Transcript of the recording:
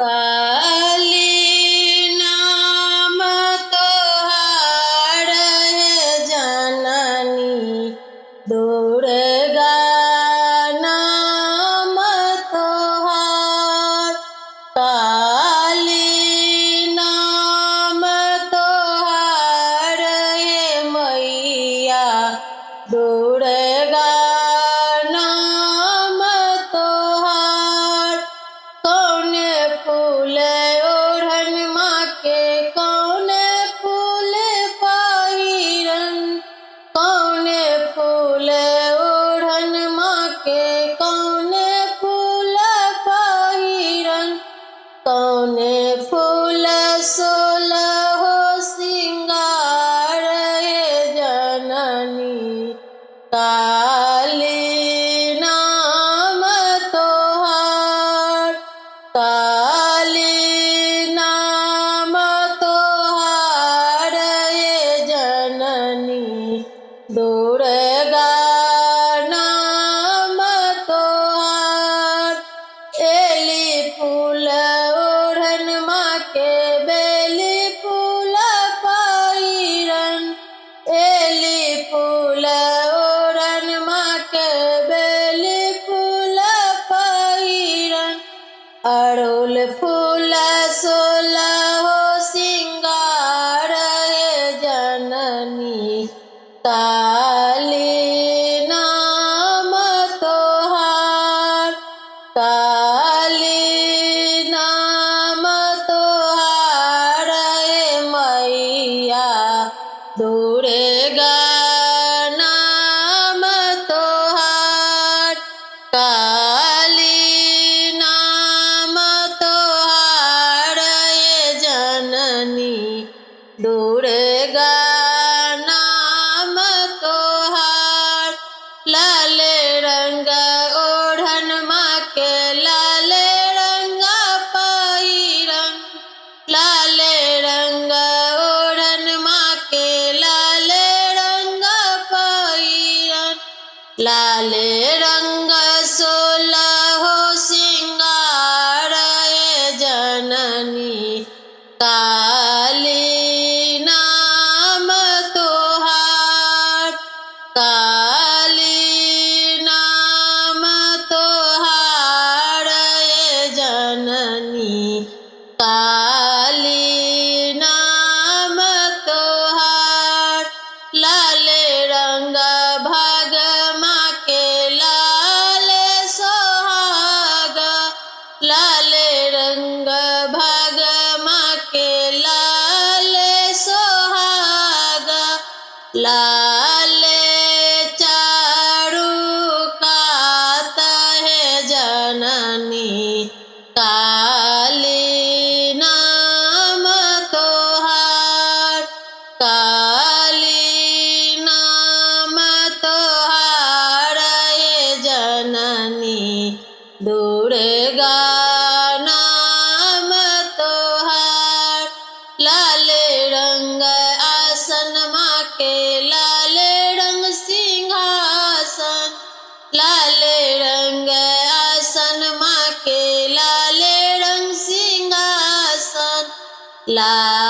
काली नाम तोहार है जननी, दुर्गा नाम तोहार। काली नाम तोहार है मैया, दुर्गा नाम तोहार। कौन फूल ओढ़न माँ के, कौन फूल पहिरन, कौन फूल ओढ़न माँ के, कौन फूल पहिरन, कौन फूल सोलह सिंगार हे जननी। काली नाम तोहार, काली नाम तोहार हे जननी, दुर्गा नाम तोहार। एली फूल ओढ़न माँ के, बेली फूल पहिरन, एली फूल ओढ़न माँ के, बेली फूल पहिरन, अड़हुल फूल सोलह सिंगार हे जननी। काली नाम तोहार, काली नाम तोहार हे मैया, दुर्गा नाम तोहार। काली नाम तोहार हे जननी, दुर्गा नाम तोहार। लाल रंग ओढ़न माँ के, लाल रंग पहिरन, लाल रंग ओढ़न माँ के, लाल रंग पहिरन, लाल रंग सोलह सिंगार हे जननी। काली नाम तोहार, काली नाम तोहार हे जननी, काली नाम तोहार। लाल रंग भाग माँ के, लाल सोहाग, लाल रंग भाग माँ के, लाल सोहाग, लाल चारू कात है जननी। काली नाम तोहार, काली नाम तोहार हे जननी, दुर्गा नाम तोहार। लाल रंग आसन माँ के, लाल रंग सिंहासन, लाल रंग आसन माँ के, लाल रंग सिंहासन, लाल